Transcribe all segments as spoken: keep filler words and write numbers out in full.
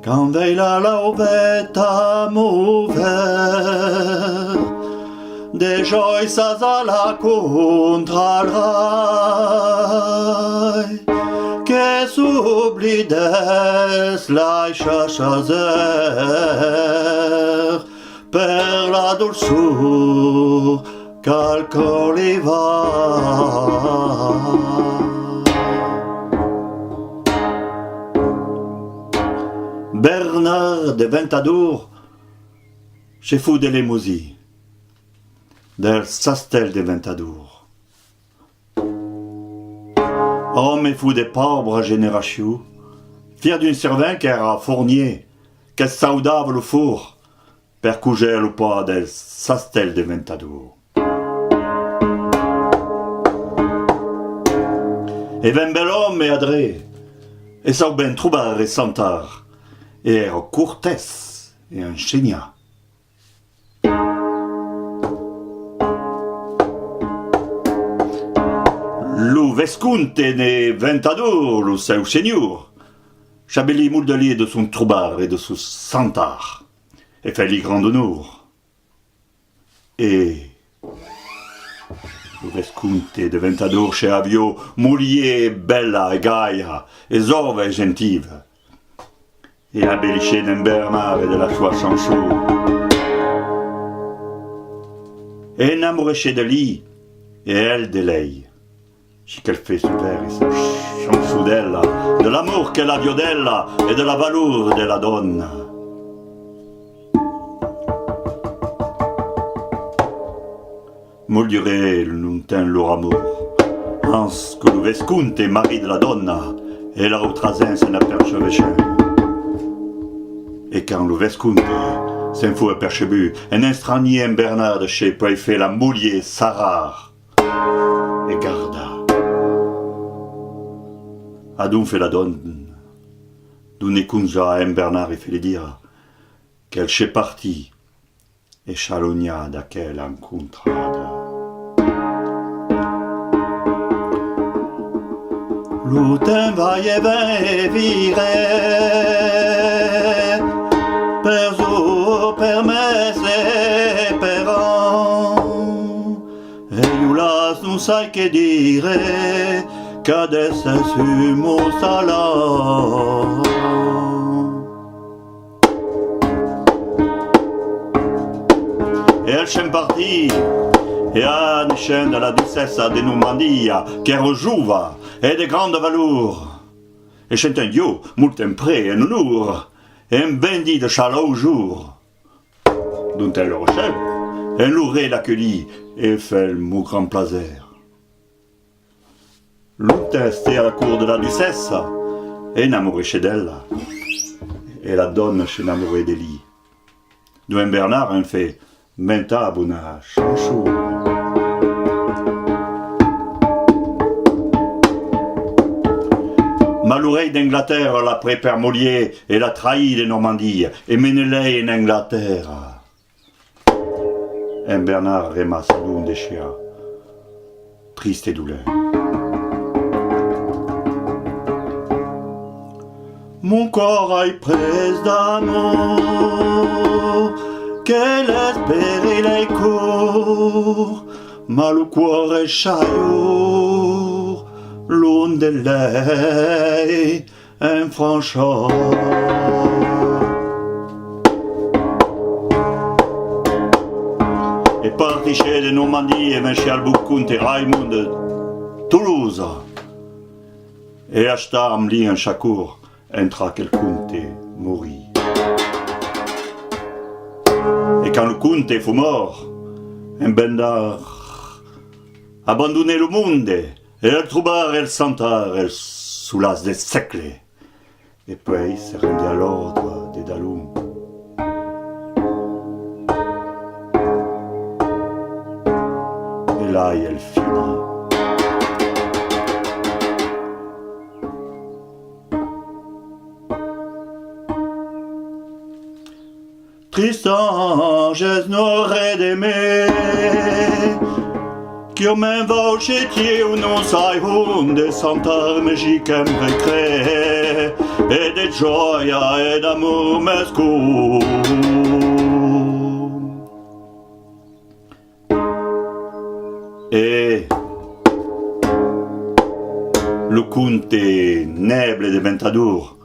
Quand vei la lauveta mover de joissas a la contralai, que s'oblidètz laissar chaser per la dolçor qu'al còr li va. Bernard de Ventador, chefon de Lemosin, del Chastèl de Ventador. Òme fon de paubra generacion, fièr d'un servent qu'èra fornièr, que saudava lo forn per coser lo pan del Chastèl de Ventador. E ven bèl òme adré, e sau ben trobar e chantar, e èra cortès e ensenhat. Lo vescomte de Ventador, lo seu senhor, s'avelí molt de li e de son trobar e de son chantar, e fèt li grand onor. E lo vescomte de Ventador che avió molhier bèla e gaia e jòva e gentiva. E avelí-se d'en Bernard e de la soa chançon. E enamorí-se de li e el de lei. Si qu'el fèt sovèr sa chançon d'ela, de l'amor qu'el avió d'ela e de la valor de la dòna. Molt durèt longtemps lor amor, ans que lo vescomte, marit de la dòna, e l'autra gent se n'apercebèt chen. E quand lo vescomte se'n fó apercebut, en estranhèt en Bernard de se puèi fèt la molhier sarrar e gardar. Adonc fèt la dòna donar congé en Bernard e fèt li dire qu'el se partí e s'alonhar d'aquela encontrada. Lo temps vai e ven e vira per jorn, per mes e per an. E ieu las non sai que dire, qu'adès es un mot salat. E el se'n partí, e anèt chen de la ducessa de Normandia, qu'èra jova e de granda valor, e s'entendió molt en prè en onor, e en vendí de sa laujor. Dont el lo recebèt, en lo rei l'aculhí e fèt lo grand plaser. Longtemps estèt a la cort de la ducessa, e enamorí-se d'ela, e la dòna s'enamorèt de li. Dont en Bernard en fèt bentar bona chançon. Mas lo rei d'Anglatèrra la pren per molhier e la traí de Normandia e mena lei en Anglatèrra. En Bernard remassa adonc de siá triste dolent. Mon còr ai pres d'amor, que l'espèri lei cor, mas lo còr es sajor, longtemps de lei en França. E partisse de Normandia e vense al bon comte Raimond de Tolosa, e està amb li en sa cort entrà qu'el comte morí. E quand lo comte fó mòrt, en Bernard abandonèt lo monde, e el trobar el chantar el solàs de sègle. E puèi se rendí a l'òrdre de Dalon. E lai el finit. Triste ange, non res de mai, Ieu me'n vau chez ieu, non sai onde, santa musica en recrèa, e de jòia e d'amor mesclum. E lo conte Nèble de Ventador,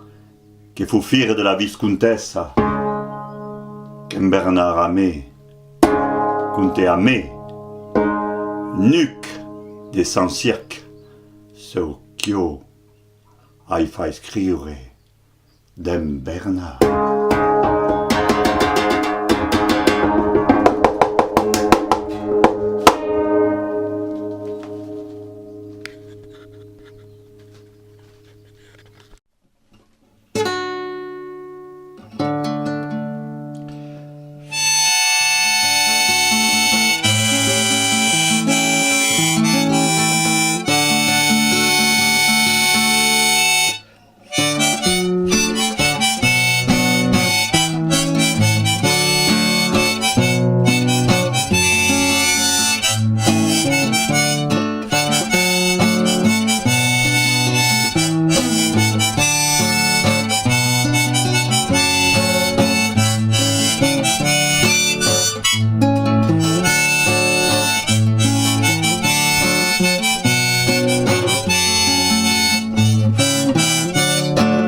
que fau filh de la viscontessa, qu'en Bernard Amé, conte Amé, nuc de Sant Circ, çò quieu ai fach escriure d'en Bernard.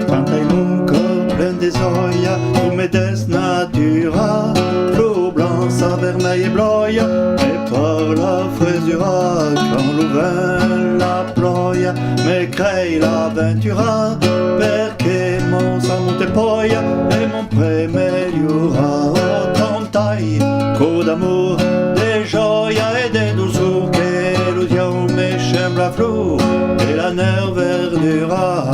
Quand ai mon còr plen de jòia, tu me desnaturas, flor blança, vermelha e blòia, me parla fresura, quand lo vent, la plòia, me crei l'aventura, perque mon sang monte pòia, e mon pré melhora, oh, tant ai còr d'amor, de jòia e de dolçor, que lo dieu me sembla flor e la nèu verdura.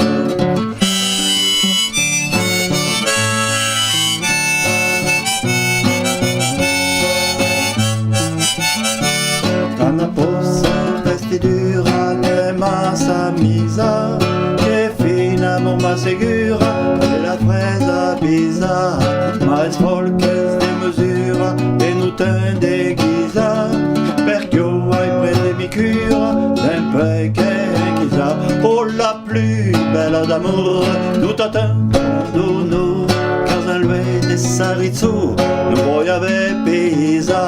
Ana posa vestidura, crema sa misa, que fin amor m'assegura, e la fresa bisa, mas fòl qu'es de mesura, e non te'n deguisa, perque ieu ai pres de mi cura, dempuèi qu'es enquisa, oh, la plus bèla d'amor, tot atent d'onor, qu'as en luei de sarizor, non vòi aver pisa.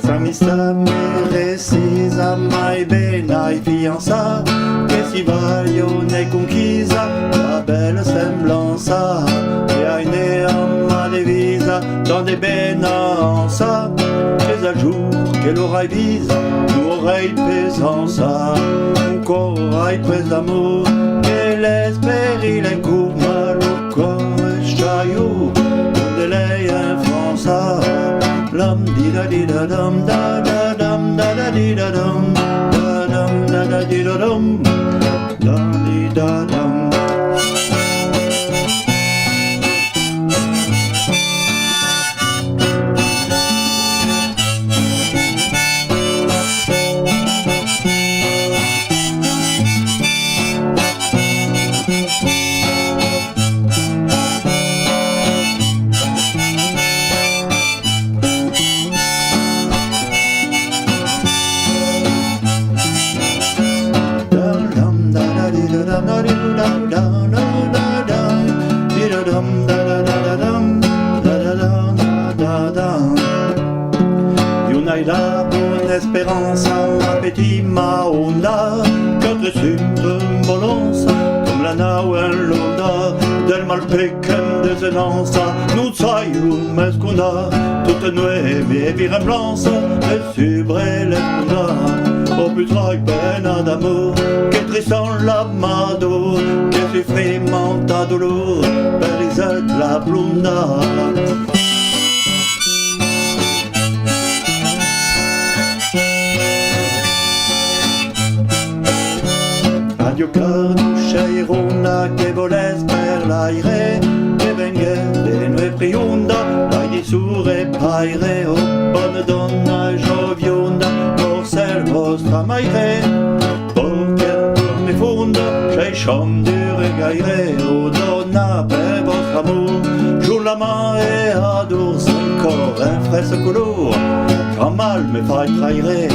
Sa mista me recisa, mai ben ai fiança, que si valha o n'es conquisa, la bèla semblança, e ai ne a ma devisa, tant de benança, qu'es al jorn que l'aurai visa, non aurai pesança, mon còr ai pres d'amor, que l'esperit l'encorma, lo còr es chaiu, de lei en França. Lam di da di da dam da da dam da da di da dam da dam da da di da dam dam di da dam. Ieu n'ai la bona esperança, ma petima onda, que te sent en balança, com la nau en l'onda, del mal pequem desenança, non sai lo mescondar, tota nuei me vira en blança, e subre l'esponda, o pus trai pena d'amor, que tristan l'amador, que sufrimanta dolor, per Lisette la blonda. Adieu, carducha e ronda, que vòles per l'aire, que vengues de nuei prionda, ai de sure paire, o bona dona jovionda, Morcèl vòstra maire, porquet dorme fonda, Cham dure gaire o dona per vòstre amor, jo la man e adors encòr en fressa color, quand mal me fai traire.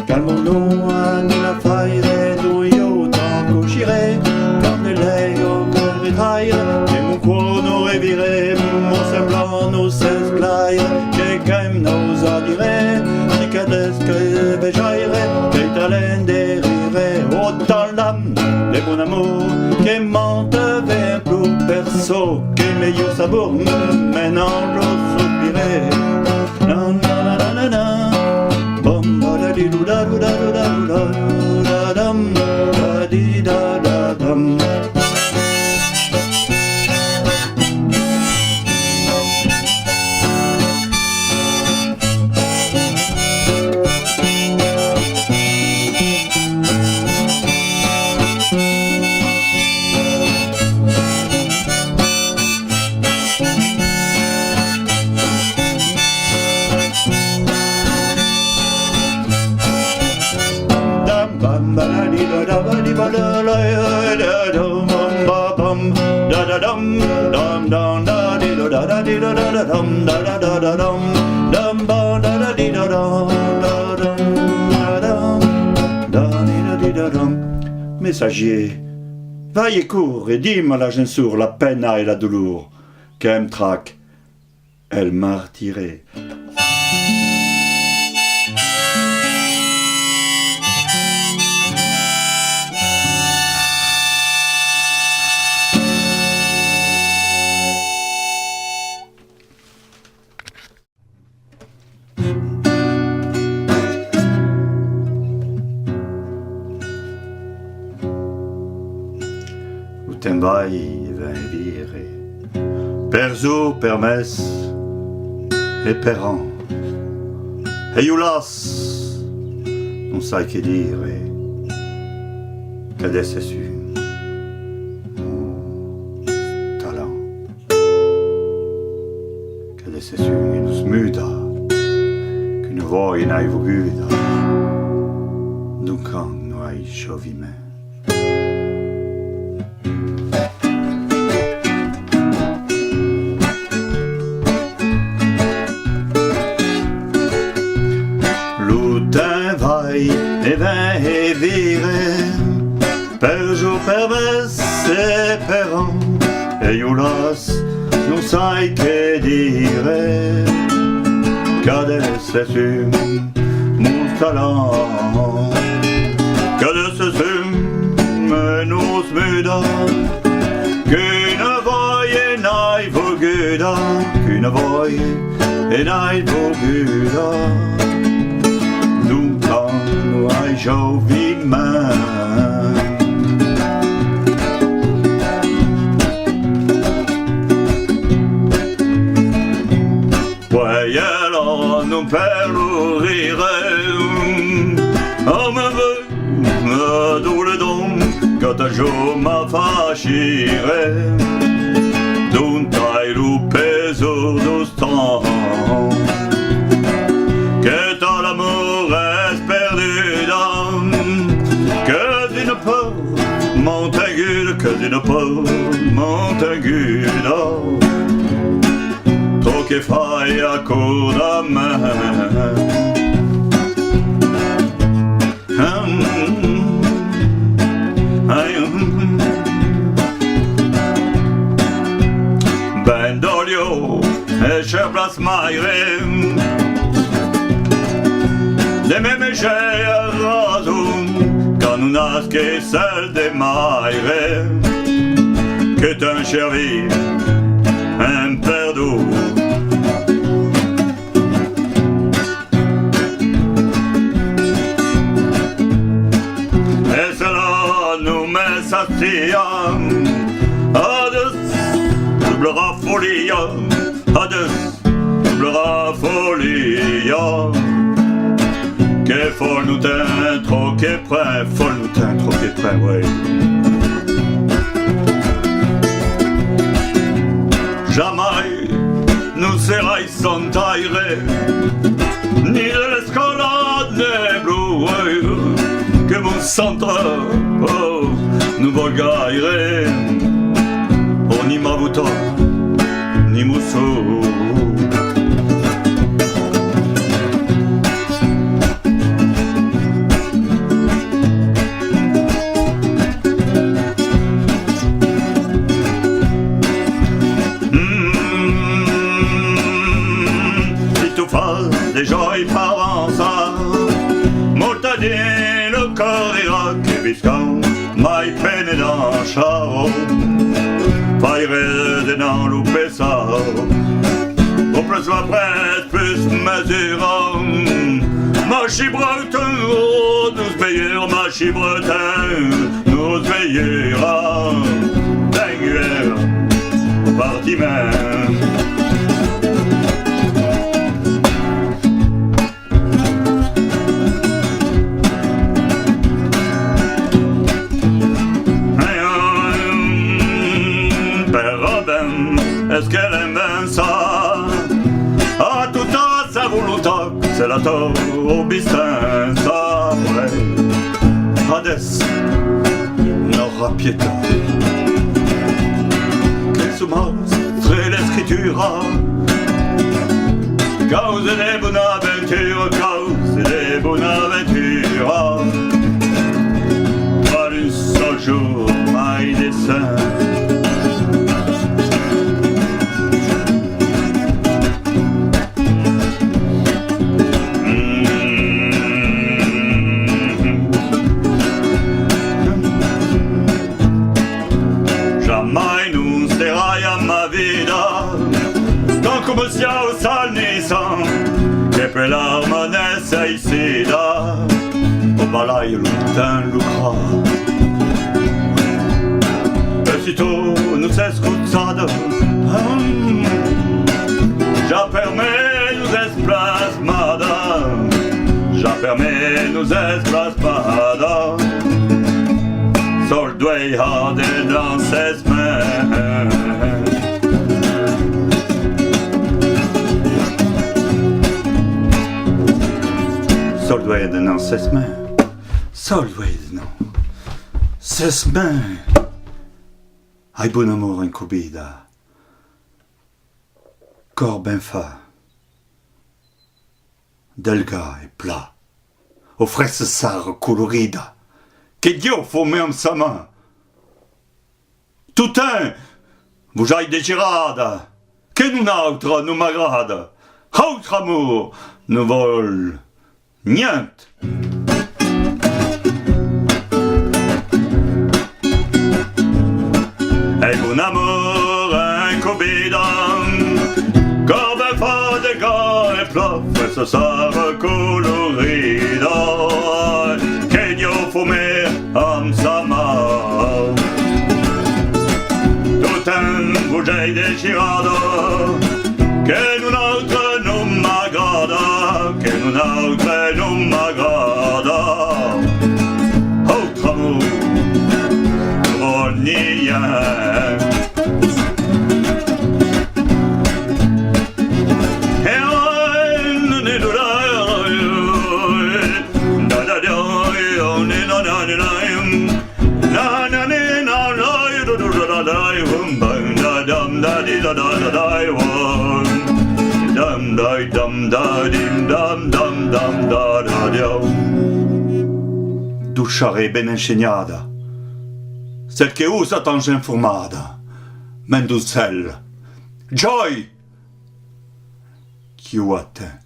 Calmons-nos a nos la faire, dont ieu tant cochire, quand de l'aiga per retraire, e mon còr nos revire, mon semblant nos esclaire, que qu'èm nos a dire, si cadès que vejaire, que talent de rire, o tant l'am de mon amor, que m'en ven plus per çò que me ieu sabor, me n'en lo sospire. Na, na, na, na, na, na. Bam, ba, da, di, du, da, du, da, du, da, du, da, du, da, dam, da, di, da, da, dam. Messatgièr, vai e cor e dima la gensor la pena e la dolor, qu'èm trac el martire. Lo temps vai e ven e vire, per jorn, per mes e per an. E ieu las, non sai que dire, cadès es un talent. Cadès es un e nos muda, qu'una vòia n'ai voguda, doncas non ai chauviment. Lo temps vai e ven e vire, per jorn, per mes e per an, e ieu las, non sai que dire, cadès es un talent, cadès es un e nos muda, qu'una vòia n'ai voguda, qu'una vòia e n'ai voguda, doncas non ai chauviment. Puèi ela non per lo rire, a me ve a dore d'òm, que ta jo ma fachire, dont ai lo pesor dos temps, que ta l'amor es perduda, que d'una paur m'an tenguda, que d'una paur m'an tenguda, tròp que fai a cor de me. Ben dòlha e chèr blas maire, de me mejar rason, quand non as que cèl de maire, que t'en servir en perdon. E se la non me sacia, adès, dobla folia, adès, dobla folia. Que fòl lo temps, tròp que pren, fòl lo temps, tròp que pren, ouais. Jamai nos Serai santaire, ni de l'escala ne bloure, que mon santre, oh, non vòl gaire, oh, ni m'abotar, ni mossur. Mm, si tu fas de jòi per avançar, molta dins lo còr dirà que viscan mai pene d'enchar. Faire de nan lo pessar, o plus va pres, plus mesura. Machi Breton nos veillera, machi Breton nos veillera. Venguèr partiment. Per Robin es que l'envença a tota sa volontat, se la t'obistença. Adès n'aurà pietat que su maus tre l'escritura. Causa de bona aventura, causa de bona aventura. Pas un sol jorn mai de sang. Jamai non serai a ma vida tant coma siau sal ni sang, que per l'arma n'es aisida, o balai longtemps lucrar. E si tu nos escotada, ja per me nos es plasmada, ja per me nos es plasmada. Sol duei ha de nan ses mens. Sol duei de nan ses mens. Sol duei de nan ses mens. Ai bon amor en cobida. Còr ben fa, delga e pla, o fressa sarra colorida, que Dieu fòrme amb sa man. Tottemps vos ai desirada, que non autra non m'agrada, autre amor non vòl. Nient. Ai bon amor en cobida, còr ben fa, delga e pla, fressa sarra colorida, que Dieu fòrme amb sa man. Tottemps vos ai desirada, que non autra non m'agrada, que non autra non m'agrada. Autre amor, non n'i a. Dolça e ben ensenhada, celle que usa tant informada, men doncèl, jòi, qui o atend.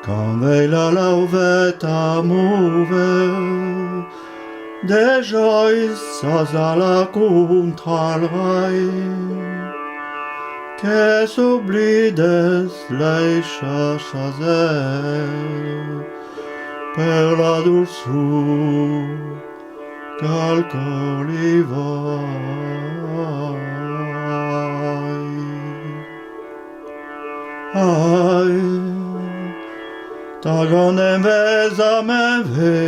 Quand vei la lauveta move, de jois sas a la contra al rai, que s'oblides lei chachaser per la dolçor qu'al còr li vai. Ai, ta granda envesa me ve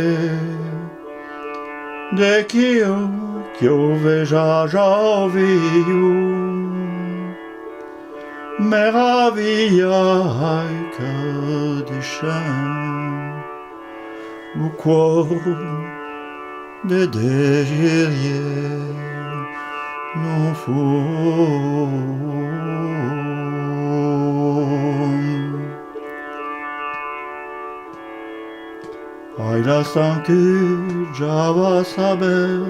de quiu quiu veja ja viu. Meravilha ai que deishen lo còr de desirier non fon. Ai la sang que ja va saber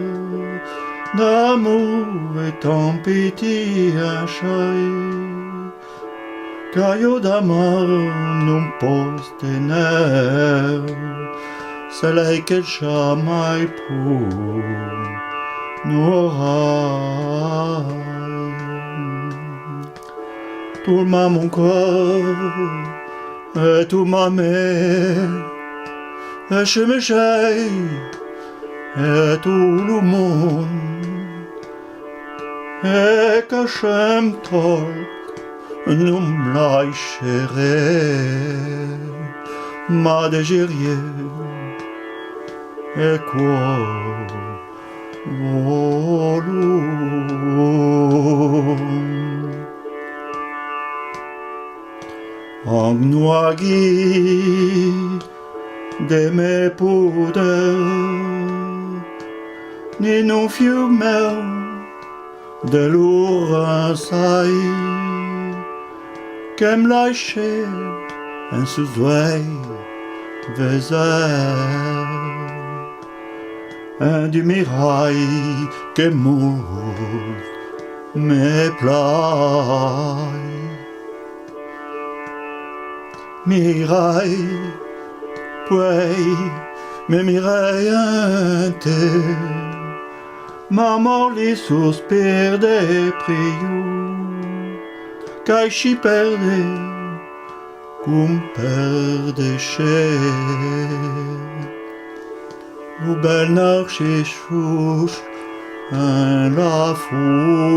d'amor e tant pitit enchai. Qu'aiu d'amor non pòs tener, se lei que jamai pro n'aurai. Torma mon còr e torma me, e chemechei e tot lo mond. E que sèm tòc, non laicheré, ma desirier e quò volon. An non aguí de me poder, ni non fiu meu de lo rensai, que'm laiche en sos uei veser un du mirai que molt me plai. Mirai, puei me mirei en te, m'amor li sospir de priu, qu'aicí perde com perde cher. Lo bèl narcís sus en la flor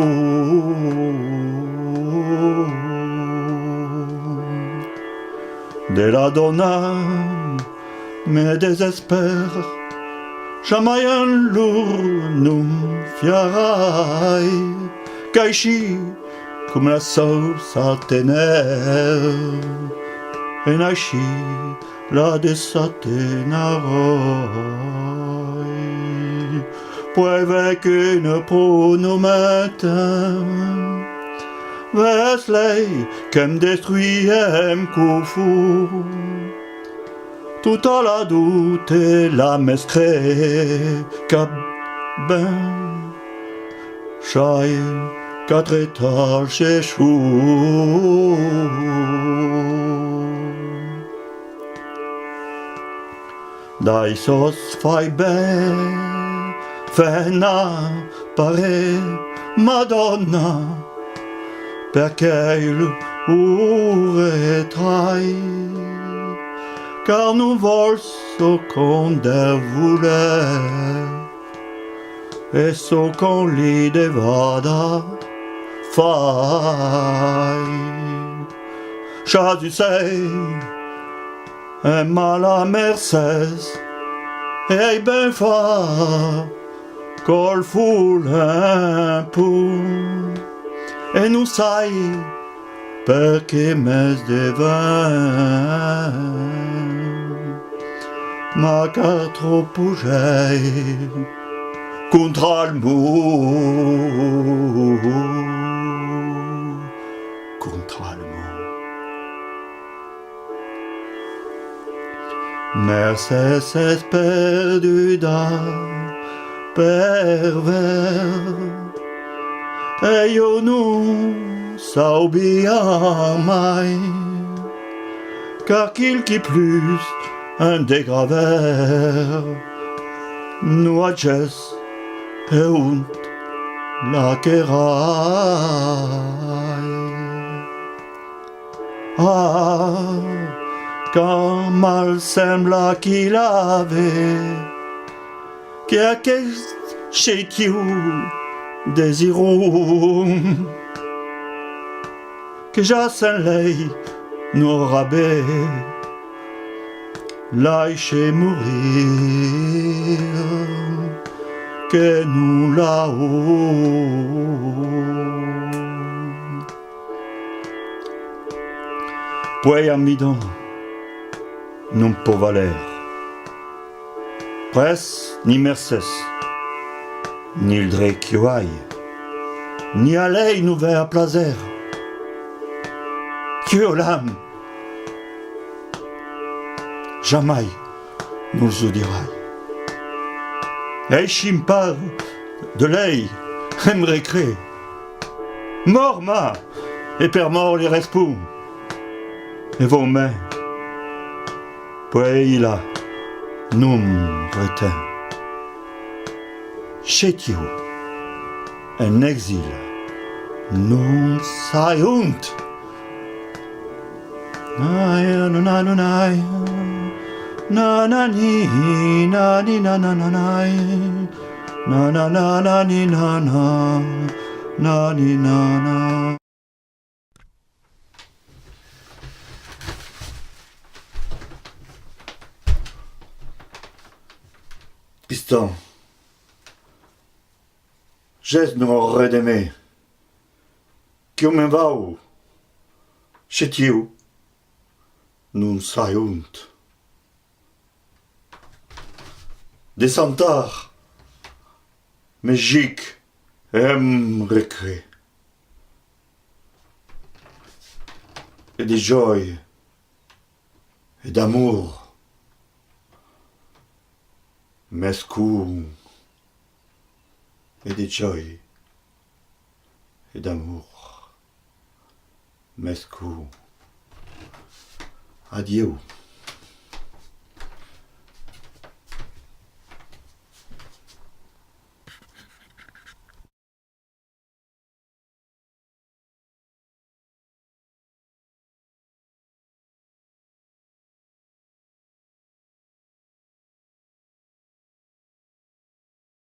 de la dòna me desespèra, jamai un lor non fiarai, qu'aicí com la sauça tener, e naicí la desatenarai. Puei vei que ne pro non me tem, ves lei que'm destruiem cofon. Tota la dute la mescre cap ben, sai quatre talses. Dai sos fai ben, fena, pare, Madòna, perquei lo retrai, car non vòl çò qu'an de voler e çò qu'an li de vada fai. Chas ucei en mala mercés, e ai ben fach col fol en pont, e non sai perqué mes de vent, ma car tròp pogei contra al mond, contra al mond. Mercés es perduda per ver, e ieu non saubia mai, car quilqui plus en degraver. Nuatges, e ont la querai? Ah, quand mal sembla qu'i la ve, que aqueste cheitiu desiron, que ja se'n lei, non rabe, laiche morir, que non la hon. Puei amidon non pò valer pres ni mercés, ni el dret qu'ieu ai, ni a lei non vèr plaser. Queu l'am, jamai non zo dirai. Eishim pas de lei, em recre. Mòr-ma! E per mòr li respon: e vau me. Puei la non reten. Cheitiu en exil non sai ont. Nai, nananai, nanani, nani, nananai, nananani, nana, nani, nana. Piston. Ges non ren de me. Qu'ieu me'n vau. Cheitiu non sai ont. De santar, me gic e em recre. E de jòia e d'amor m'escon. E de jòia e d'amor m'escon. Adieu.